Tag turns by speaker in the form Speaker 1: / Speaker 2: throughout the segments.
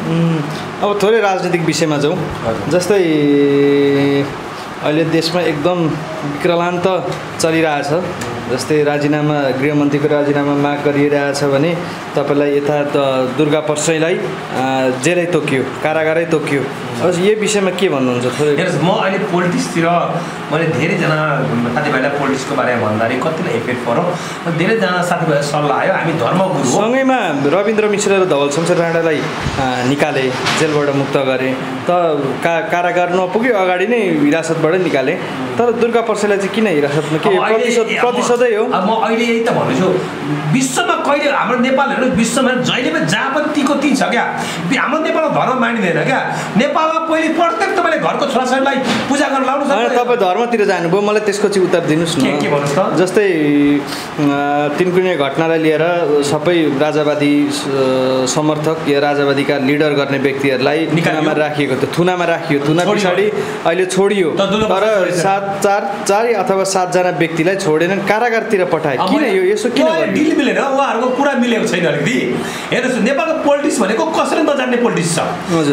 Speaker 1: अब थोरै राजनीतिक विषयमा जाउँ। जस्तै अहिले देशमा एकदम विकरान्त चलिरहेछ। जस्तै गृहमन्त्रीको राजीनामा माग गरिरहेछ भने तपाईँलाई यता दुर्गा परसैलाई जेलै तोकियो, कारागारै तोकियो। अब यो विषयमा के भन्नुहुन्छ? थोरै
Speaker 2: हेर्नुहोस्, म अहिले पोलिटिक्सतिर मैले धेरैजना साथीभाइलाई पोलिटिक्सको बारेमा भन्दाखेरि कतिलाई इफेक्ट पर्यो। धेरैजना साथीभाइ सल्लाह आयो, हामी धर्मगुरु
Speaker 1: सँगैमा रविन्द्र मिश्र र धवल शमशेर राणालाई निकाले, जेलबाट मुक्त गरे त कारागार नपुग्यो, अगाडि नै हिरासतबाट निकाले। तर दुर्गा परसैलाई चाहिँ किन हिरासतमा? के प्रतिशतै हो?
Speaker 2: म अहिले यही त भन्दैछु, विश्वमा कहिले हाम्रो नेपालहरू विश्वमा जहिले पनि जहाँ पनि तीको ती छ क्या। हाम्रो नेपालमा धर्म मानिँदैन क्या। नेपालमा पहिले प्रत्येक तपाईँले घरको छोराछोरीलाई पूजा गर्न लाउनु छ।
Speaker 1: तपाईँ धर्मतिर जानुभयो, मलाई त्यसको चाहिँ उत्तर दिनुहोस् न।
Speaker 2: के भन्नुहोस् त?
Speaker 1: जस्तै तिनकुने घटनालाई लिएर सबै राजावादी समर्थक या राजावादीका लिडर गर्ने व्यक्तिहरूलाई थुनामा राखिएको थियो। थुनामा राखियो, थुना पछाडि अहिले छोडियो। तर 4 अथवा 7 जना व्यक्तिलाई छोडेनन्, कारागारतिर पठाए। किन यो यसो किन गर्यो?
Speaker 2: डिल मिलेन, उहाँहरूको कुरा मिलेको छैन अलिकति। हेर्नुहोस्, नेपालको पोलिटिक्स भनेको कसैले नजान्ने पोलिटिक्स छ।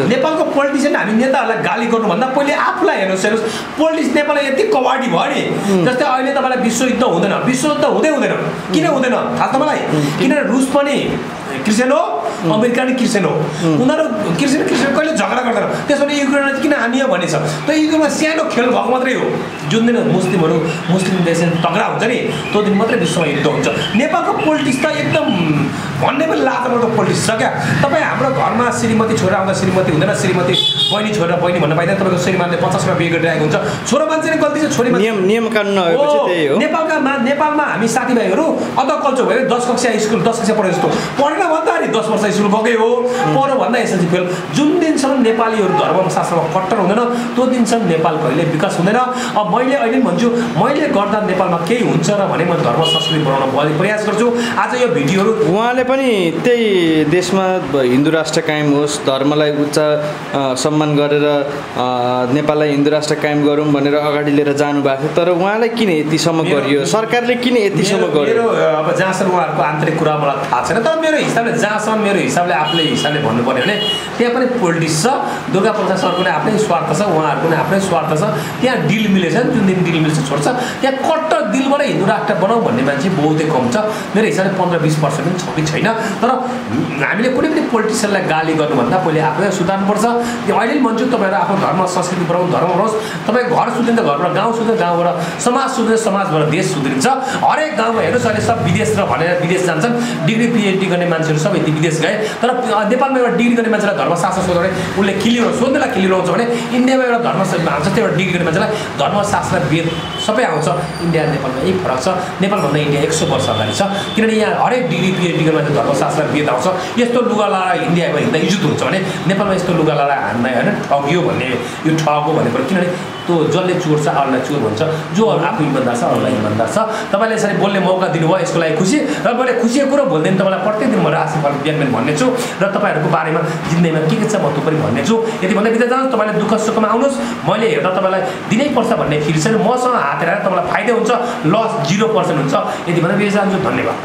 Speaker 2: नेपालको पोलिटिसियन हामी नेताहरूलाई गाली गर्नुभन्दा पहिले आफूलाई हेर्नुहोस्। पोलिटिक्स नेपालमा यति कवाडी भयो नि। जस्तै अहिले तपाईँलाई विश्वयुद्ध हुँदैन, विश्वयुद्ध हुँदैन। किन हुँदैन थाहा छ तपाईँलाई? किनभने रुस पनि क्रिस्चियन हो, अमेरिका पनि क्रिस्चियन हो। उनीहरू क्रिस्चियन कहिले झगडा गर्दैन। त्यसो भने युक्रेनलाई किन हानियो भनेछ? त युक्रेनमा सानो खेल भएको मात्रै हो। जुन दिन मुस्लिम देश तगडा हुन्छ नि, त्यो दिन मात्रै विश्वमा युद्ध हुन्छ। नेपालको पोलिटिक्स त एकदम भन्ने पनि लातरको पोलिटिक्स छ क्या। तपाईँ हाम्रो घरमा श्रीमती छोरा आउँदा श्रीमती हुँदैन, श्रीमती बहिनी छोरा बहिनी भन्नु पाइँदैन। तपाईँको श्रीमानले 50 मा बिहे गरिरहेको हुन्छ। छोरा मान्छेले गल्ती चाहिँ छोरी
Speaker 1: नियम कानुन नभएपछि त्यही हो।
Speaker 2: नेपालमा हामी साथीभाइहरू अध कल्चर भयो, 10 कक्षा स्कुल 10 कक्षा पढे जस्तो पढेन भन्दाखेरि 10 वर्ष स्कुल गएकै हो। पढ्यो भन्दा एसएलसी फेल। जुन दिनसम्म नेपालीहरू धर्मशास्त्रमा कट्टर हुँदैन त्यो दिनसम्म नेपाल कहिले विकास हुँदैन। अब मैले अहिले भन्छु, मैले गर्दा नेपालमा केही हुन्छ र भने म धर्म संस्कृति बनाउन प्रयास गर्छु। आज यो भिडियोहरू
Speaker 1: उहाँले पनि त्यही देशमा हिन्दू राष्ट्र कायम होस्, धर्मलाई उच्च सम्मान गरेर नेपाललाई हिन्दू राष्ट्र कायम गरौँ भनेर अगाडि लिएर जानुभएको थियो। तर उहाँलाई किन यतिसम्म गरियो? सरकारले किन यतिसम्म गर्यो?
Speaker 2: अब जहाँसम्म उहाँहरूको आन्तरिक कुरा मलाई थाहा छैन। तर मेरो हिसाबले आफूले हिसाबले भन्नु पर्यो भने त्यहाँ पनि पोलिटिक्स छ। दुर्गा प्रसाद सरको नै आफ्नै स्वार्थ छ, उहाँहरूको नै आफ्नै स्वार्थ छ। त्यहाँ डिल मिलेछ, जुन दिन डिल मिल्छ छोड्छ। त्यहाँ कट्टर दिलबाट हिन्दू राष्ट्र बनाऊ भन्ने मान्छे बहुतै कम छ। मेरो हिसाबले 15-20% पनि छ कि छैन। तर हामीले कुनै पनि पोलिटिसियनलाई गाली गर्नुभन्दा पहिले आफूलाई सुधार्नुपर्छ। अहिले पनि भन्छु, तपाईँहरू आफ्नो धर्म संस्कृति बनाउनु, धर्म बनाउनुहोस्। तपाईँ घर सुध्रिन्छ घरबाट, गाउँ सुध्रिन्छ गाउँबाट, समाज सुध्रिन्छ समाजबाट, देश सुध्रिन्छ। हरेक गाउँमा हेर्नुहोस्, अहिले सब विदेश र भनेर विदेश जान्छन्। डिग्री पिएचडी गर्ने मान्छेहरू सबै विदेश गए। तर नेपालमा एउटा डिग्री गर्ने मान्छेलाई धर्मशास्त्र सोध्यो भने उसले सोध्नेलाई खिलिरहन्छ भने इन्डियामा एउटा जस्तै एउटा डिग्री गर्ने मान्छेलाई धर्मशास्त्र वेद सबै आउँछ। इन्डिया नेपालमा यही फरक छ। नेपालभन्दा इन्डिया 100 वर्ष अगाडि छ। किनभने यहाँ हरेक डिग्री पिएचडी गर्ने मान्छे धर्मशास्त्र वेद आउँछ। यस्तो लुगा लाएर इन्डियामा हिँड्दा इज्जत हुन्छ भने नेपालमा यस्तो लुगा लाएर हान्दा होइन ठगियो भन्ने, यो ठगो भन्ने पऱ्यो। किनभने त्यो जसले चोर छ अरूलाई चोर भन्छ, जो आफू इमान्दार छ अरूलाई इमान्दार छ। तपाईँले यसरी बोल्ने मौका दिनुभयो, यसको लागि खुसी। र मैले खुसीको कुरो बोल्दैन, तपाईँलाई प्रत्येक दिन म राशिफल बिहान भन्ने छु र तपाईँहरूको बारेमा जिन्दगीमा के छ म त्यो पनि भन्ने छु। यति भन्दै बिदा जानुहोस्। तपाईँले दुःख सुखमा आउनुहोस्। मैले हेर्दा तपाईँलाई दिनै पर्छ भन्ने फिल छैन। मसँग हात हेरेर तपाईँलाई फाइदा हुन्छ, लस 0% हुन्छ। यति भन्दै बिदा जान्छु। धन्यवाद।